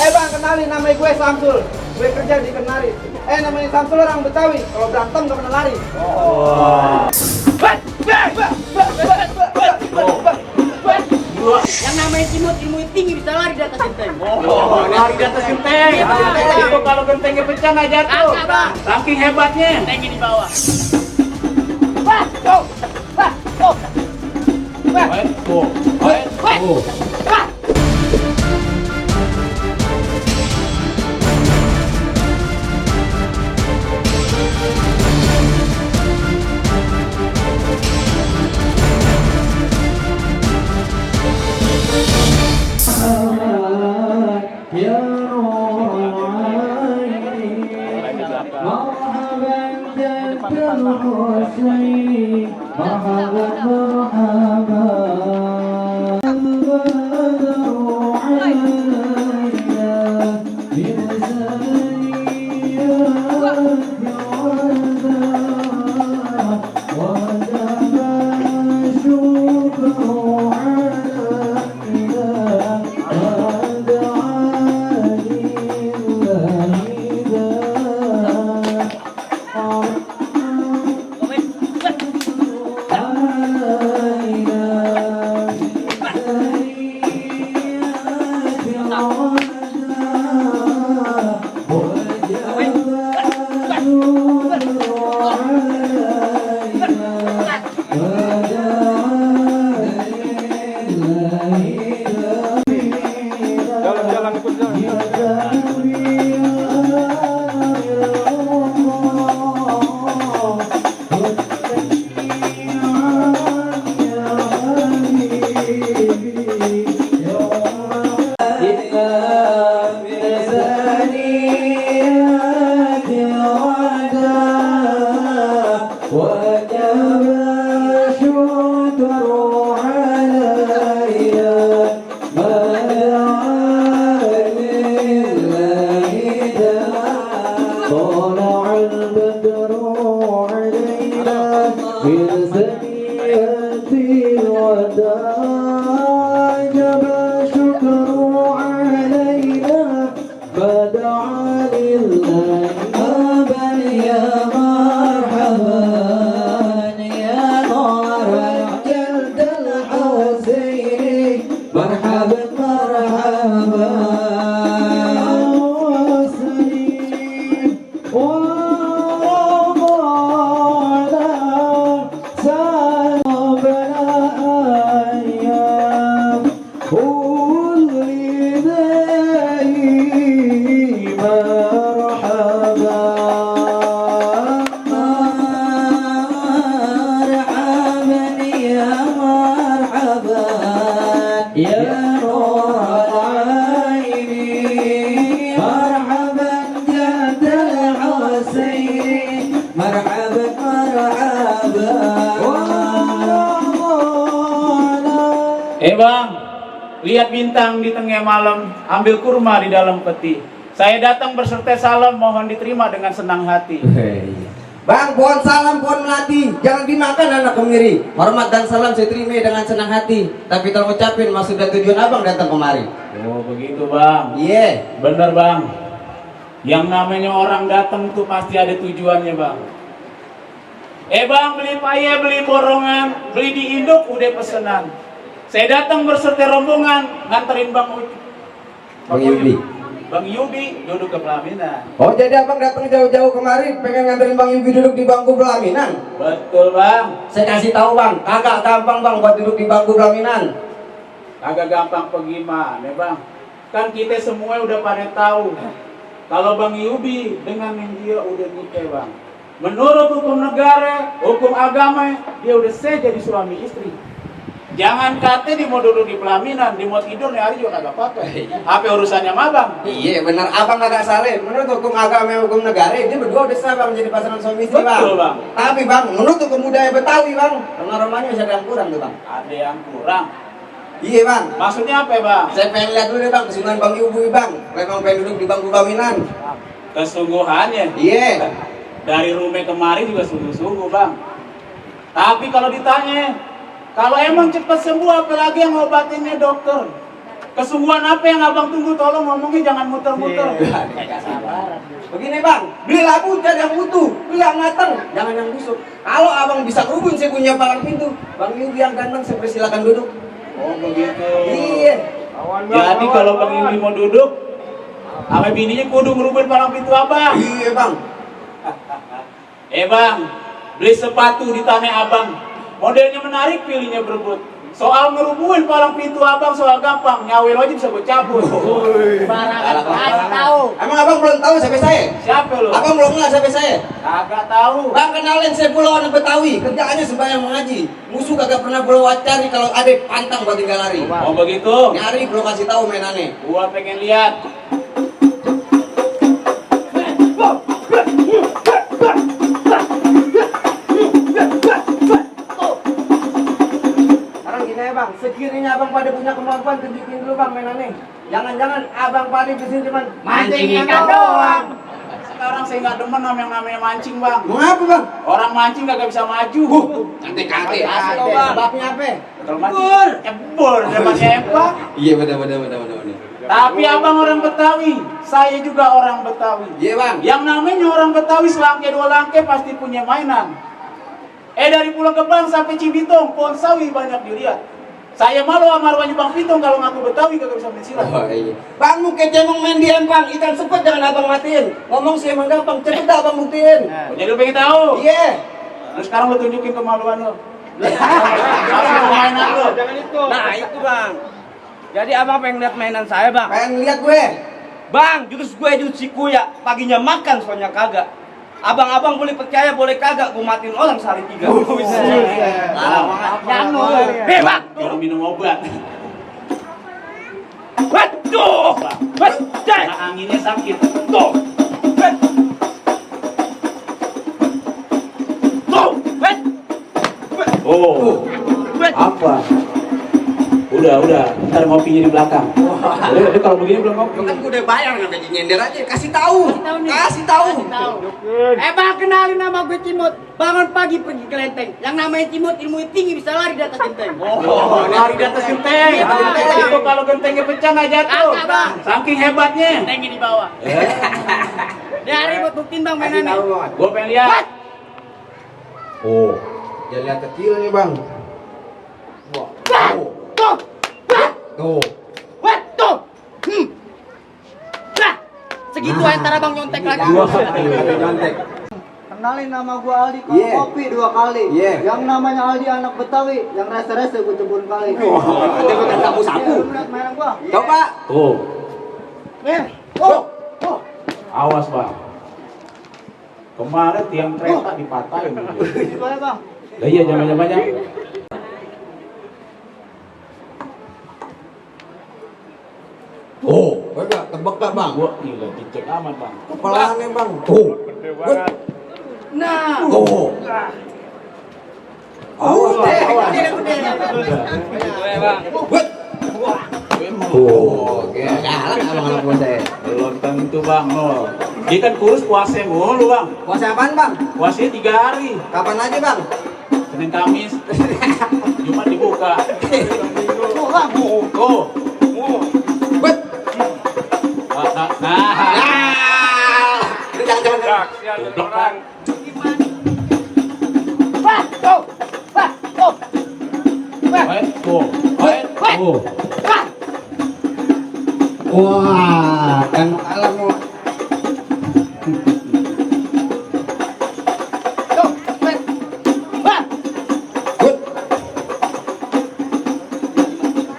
Bang, kenalin, namanya gue Samsul. Gue kerja di Kenari. Namanya Samsul orang Betawi. Kalau berantem gak pernah lari. Yang namanya Cimut, ilmu tinggi bisa lari di atas genteng. Lari di atas genteng. Itu kalau gentengnya pecah nggak jatuh. Saking hebatnya. Gentengnya di bawah. Bang, lihat bintang di tengah malam, ambil kurma di dalam peti. Saya datang berserta salam, mohon diterima dengan senang hati. Bang, pohon salam, pohon melati, jangan dimakan anak kemiri. Hormat dan salam saya terima dengan senang hati. Tapi tolong ucapin maksud dan tujuan abang datang kemari. Oh begitu bang. Iya. Bener bang. Yang namanya orang datang tuh pasti ada tujuannya bang. Bang, beli paye, beli borongan, beli di induk udah pesenan. Saya datang berserta rombongan nganterin Bang Yubi. Bang Yubi duduk ke pelaminan. Oh, jadi abang datang jauh-jauh kemari pengen nganterin Bang Yubi duduk di bangku pelaminan? Betul bang. Saya kasih tahu bang, kagak gampang bang buat duduk di bangku pelaminan. Kagak gampang gimana bang? Kan kita semua udah pada tahu kalau Bang Yubi dengan dia udah nikah bang. Menurut hukum negara, hukum agama, dia udah sah jadi suami istri. Jangan kata di mau duduk di pelaminan, di mau tidur nih hari juga kagak apa-apa. Apa urusannya sama abang? Iya benar, abang kagak salah. Menurut hukum agama, hukum negara, dia berdua udah sah bang menjadi pasangan suami istri bang. Betul bang. Tapi bang, menurut hukum budaya Betawi bang, rumah-rumahnya masih ada yang kurang tuh bang. Ada yang kurang. Iya bang. Maksudnya apa ya bang? Saya pengen lihat dulu deh bang, kesungguhan Bang Yubi bang. Memang pengen duduk di bangku pelaminan. Kesungguhannya? Iya. Dari rumah kemarin juga sungguh-sungguh bang. Tapi kalau ditanya, Kalau emang cepat sembuh, apalagi yang ngobatinnya dokter. Kesungguhan apa yang abang tunggu? Tolong ngomongnya jangan muter-muter. Begini bang, beli labu cari yang utuh, beli yang matang, jangan yang busuk. Kalau abang bisa kerubun saya punya palang pintu, Bang Yubi yang ganteng saya persilakan duduk. Oh begitu. Iya. Jadi kalau Bang Yubi mau duduk, sama bininya kudu ngerubin palang pintu abang. Iya bang. Bang, beli sepatu di tanah abang. Modelnya menarik, pilihnya berebut. Soal ngerubuhin palang pintu abang soal gampang, nyawir aja bisa gue cabut. Barangan kasih tahu. Emang abang belum tahu siapa saya? Siapa lo? Abang belum kenal siapa saya? Kagak tahu. Bang kenalin saya Pulau anak Betawi, kerjaannya sembahyang mengaji. Musuh kagak pernah boleh wacari kalau ada pantang buat tinggal lari. Oh begitu. Nyari belum kasih tahu mainannya. Gua pengen lihat. Sekarang gini ya bang, sekiranya abang pada punya kemampuan tunjukin dulu bang mainannya. Jangan-jangan abang pada kesini cuman Mancing ikan doang. Sekarang saya nggak demen sama yang namanya mancing bang. Mengapa bang? Orang mancing kagak bisa maju. Kate-kate. Kasih tahu bang. Sebabnya apa? Kalau mancing, ebor, namanya empang. Iya benar. Tapi abang orang Betawi, saya juga orang Betawi. Iya bang. Yang namanya orang Betawi selangke dua langke pasti punya mainan. Dari Pulau Gebang sampai Cibitong, pohon sawi banyak dilihat. Saya malu sama arwahnya Bang Pitong kalau ngaku Betawi kagak bisa main silat. Oh, iya. Bang mau kecemong main di empang, ikan sepet jangan abang matiin. Ngomong sih emang gampang, cepet dah abang buktiin. Jadi lu pengen tahu? Iya. Terus sekarang lu tunjukin kemaluan lu. Langsung mainan lu. Nah itu bang. Jadi abang pengen lihat mainan saya bang. Pengen lihat gue. Bang, jurus gue jurus Cikuya. Paginya makan, soalnya kagak. Abang-abang boleh percaya, boleh kagak. Gue matiin orang sehari 3. Jangan. Bang. Orang minum obat. Waduh. Karena anginnya sakit. Tuh. Oh. Apa? Udah. Ntar ngopinya di belakang. Udah, kalau begini belum ngopi. Kan gue udah bayar nggak gaji nyender aja. Kasih tahu. Kasih tahu. Bang kenalin nama gue Cimut. Bangun pagi pergi ke lenteng. Yang namanya Cimut ilmu tinggi bisa lari di atas genteng. Oh, lari di atas genteng. Iya, Bang. Itu kalau gentengnya pecah nggak jatuh. Kagak, Bang. Saking hebatnya. Gentengnya di bawah. Dia ribut buktiin bang Kasih mainannya. tahu banget. Gua pengen lihat. Oh. Jangan lihat kecil nih bang. Tuh. Tuh. Tuh. Nah, segitu antara bang nyontek lagi. Nyontek. Kenalin nama gua Aldi Yeah. kopi 2 kali. Yeah. Yang namanya Aldi anak Betawi, yang rese-rese gua cebur kali. Nanti gue kan sapu-sapu. Lu lihat mainan gua. Coba. Tuh. Oh. Awas bang. Kemarin tiang kereta dipatahin. Itu ya, Bang. Lah iya jangan-jangan. Oh. Enggak, tebak gak bang? Gua gila dicek amat bang. Kepalaannya bang. Tuh. Nah. Tuh. Awas deh. Oke, galak abang-abang bos saya. Belum tentu bang, no. Dia kan kurus puasa mulu bang. Puasa apaan bang? Puasanya 3 hari. Kapan aja bang? Senin Kamis. Jumat dibuka. Oh. Bet. Nah. Jangan. Goblok kan. Oh. Wah, kan alam mau.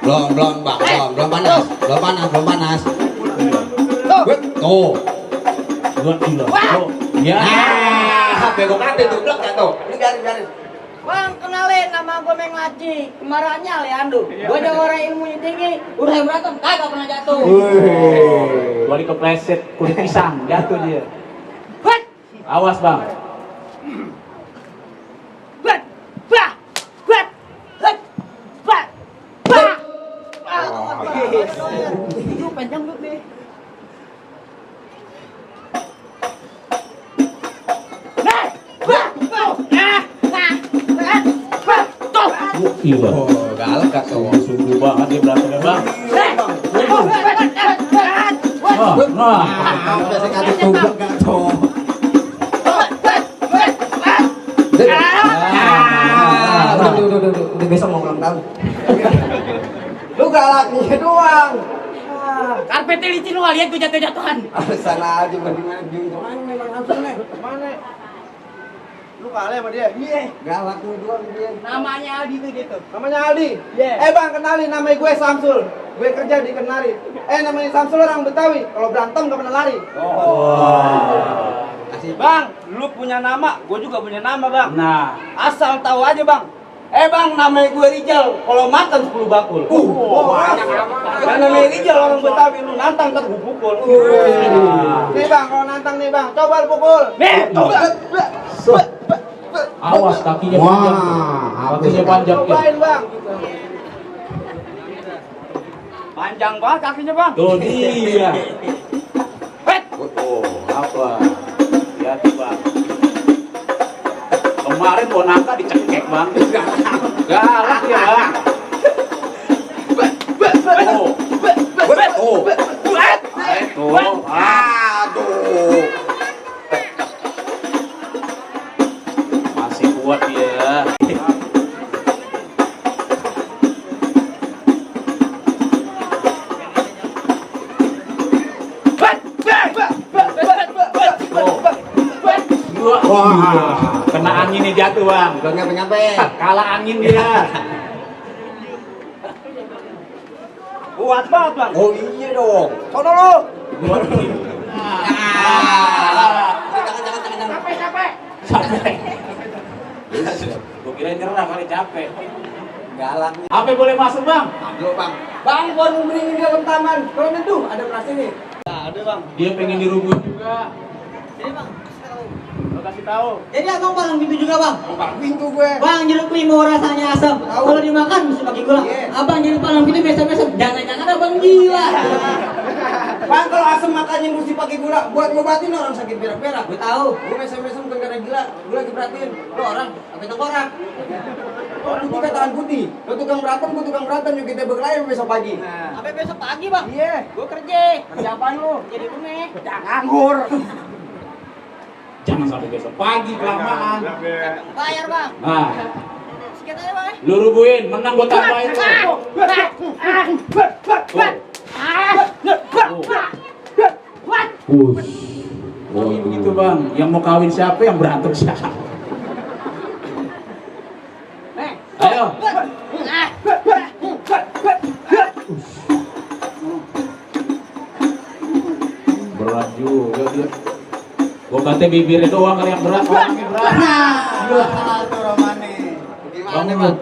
Belum bang, belum panas. Bet. Tuh. Gua gila. Oh. Ya. Bego kate tublek ya tuh. Ini garis. Bang kenalin nama gue Meng Laci. Kemarahannya Leando. Gue ada orang ilmunya tinggi. Udah berantem kagak pernah jatuh. Gua dikepleset kulit pisang, jatuh dia. What? Awas bang. What? Bah. What? What? Bah. Bah. Itu panjang lu nih. Nah. Bah. Bah. Nah. Bah. Bah. Tuh. Iya. Oh, galak kak Oh, sungguh banget dia berantemnya bang. Nah, Biasa kata tumbang kak toh. Udah besok mau ulang tahun. Lu galaknya doang. Karpetnya licin lu lihat gue jatuh-jatuhan. Alasan aja bagaimana junjungan memang langsungnya. Mana? Lu kalah sama dia? Iya. Galaknya doang dia. Namanya Aldi tuh gitu. Namanya Aldi? Iya. Bang, kenalin namanya gue Samsul. Gue kerja di Kenari. Namanya Samsul orang Betawi. Kalau berantem gak pernah lari. Asik. Bang, lu punya nama, gue juga punya nama bang. nah, Asal tahu aja bang. Bang, namanya gue Rijal. Kalau makan 10 bakul. Banyak Dan namanya Rijal orang Betawi, lu nantang kan gue pukul. Nih bang, kalau nantang nih bang, coba lu pukul. Nih, tuh. awas kakinya panjang. Kakinya panjang ya. Cobain bang. Panjang banget kakinya bang. Tuh dia. Pet. Oh, apa? Hati bang. Kemarin mau nangka dicekek bang. Galak ya bang. Oh, oh, tuh. Aduh. Masih kuat dia. Wah, kena angin nih jatuh bang. Udah nyampe-nyampe. Kalah angin dia. Kuat banget bang. Oh iya dong. Sono lu. Jangan. Capek. Gue kira nyerah kali capek. Galaknya. Apa boleh masuk bang? Aduh bang. Bang, buat beringin di dalam taman. Kalau itu ada beras ini. Ada bang. Dia pengen dirubuhin juga. Jadi bang, Lo kasih tahu. jadi abang palang pintu juga bang. Bang pintu gue. Bang, jeruk limau rasanya asam. Tahu. Kalau dimakan mesti pakai gula. Iya. Abang jadi palang pintu mesem-mesem. Jangan-jangan abang gila. Bang, kalau asam makanya mesti pakai gula buat ngobatin orang sakit berak-berak. Gue tahu. Gue mesem-mesem bukan karena gila. Gue lagi perhatiin. Lo orang apa tengkorak? Oh, putih katakan putih. Lo tukang berantem yuk kita berkelahi besok pagi. Sampai besok pagi bang. Iya. Gue kerja. Kerja apaan lu? Jadi kunek. Jangan nganggur. Jangan sampai besok pagi kelamaan. Bayar bang. Nah, Sekian aja bang. lu rubuhin, menang gua tambahin lu. Oh, begitu bang. Yang mau kawin siapa, yang berantem siapa? Ayo. Berat juga dia. Gua kata bibirnya doang kali yang berat, orangnya berat. Gimana bang?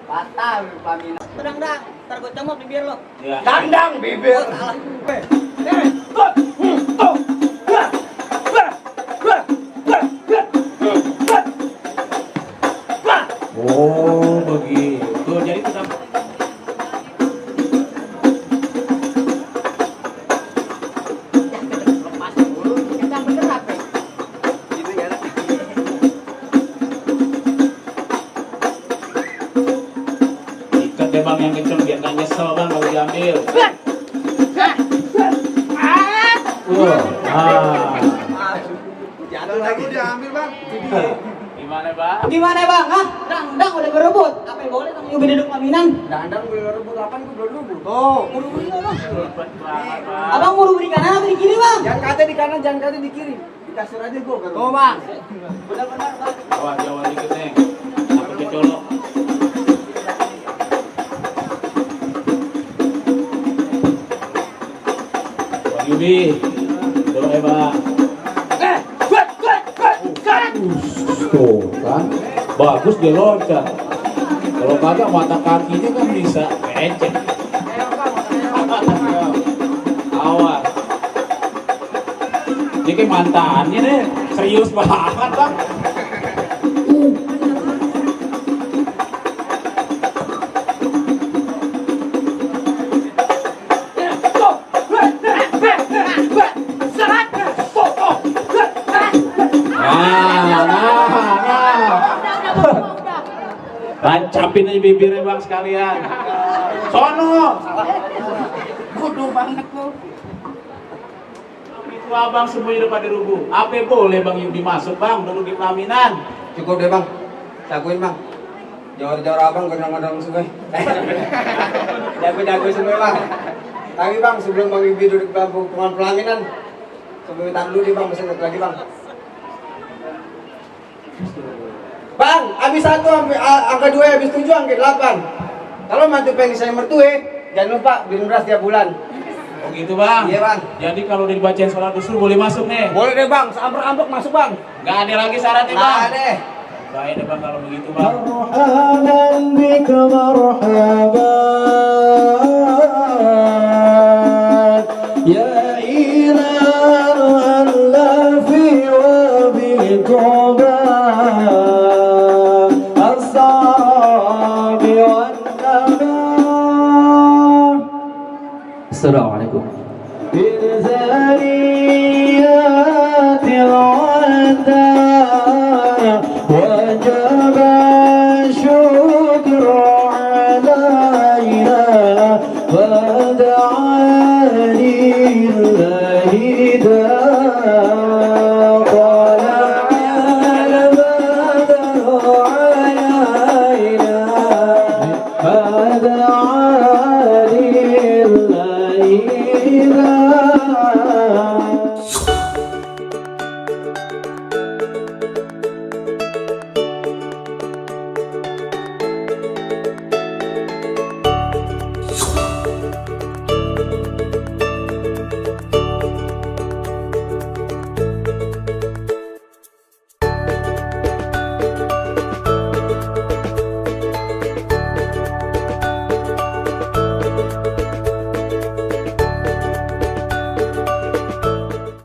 Patah pamina. Pedang dang. Ntar gue comot bibir lo. Ya. Dandang bibir. Oh, begitu. Jadi sudah Lepas dulu. Kedang bener apa? Gitu ya. ikat deh bang yang kenceng biar nggak nyesel bang kalau diambil. Jatuh lagi diambil bang. Gimana bang? Gimana bang? Hah? Dang udah berebut. Apa yang boleh kamu nyobain duduk paminan? Dandang gue rebut apaan gue belum rebut. Oh. Buru-buru bang. Hebat banget bang. Abang buru di kanan apa di kiri bang? Jangan kata di kanan, jangan kata di kiri. Di kasur aja gue. Tuh bang. Benar-benar bang. Awas jauh dikit nih. Sampai kecolok. Bang Yubi, doa bang. Tuh kan, bagus dia loncat. Kalau kagak mata kakinya kan bisa ecek. Awas. Ini kayak mantannya deh, serius banget bang. capin aja bibirnya bang sekalian. Sono. Bodoh banget lo. Itu abang semuanya udah pada rubuh. Apa boleh bang Yudi masuk bang, duduk di pelaminan. Cukup deh bang, jagoin bang. Jawar-jawar abang gondang-gondang sungai. Jago-jago semua bang. Tapi bang sebelum bang Ibi duduk di bangku pelaminan, sebelum minta dulu nih bang, mesen lagi bang. Bang, habis 1 angka 2, habis 7 angka 8. Kalau mantu pengen saya mertue, jangan lupa beliin beras tiap bulan. Oh gitu bang? Iya bang. Jadi kalau udah dibacain sholat usul boleh masuk nih? Boleh deh bang, seambrek-ambrek masuk bang. Gak ada lagi syaratnya bang? Nah deh. Baik deh bang kalau begitu bang. مرحبا بك مرحبا يا إله الألف وبالطوبى الصعب والنبى السلام عليكم. بالزانية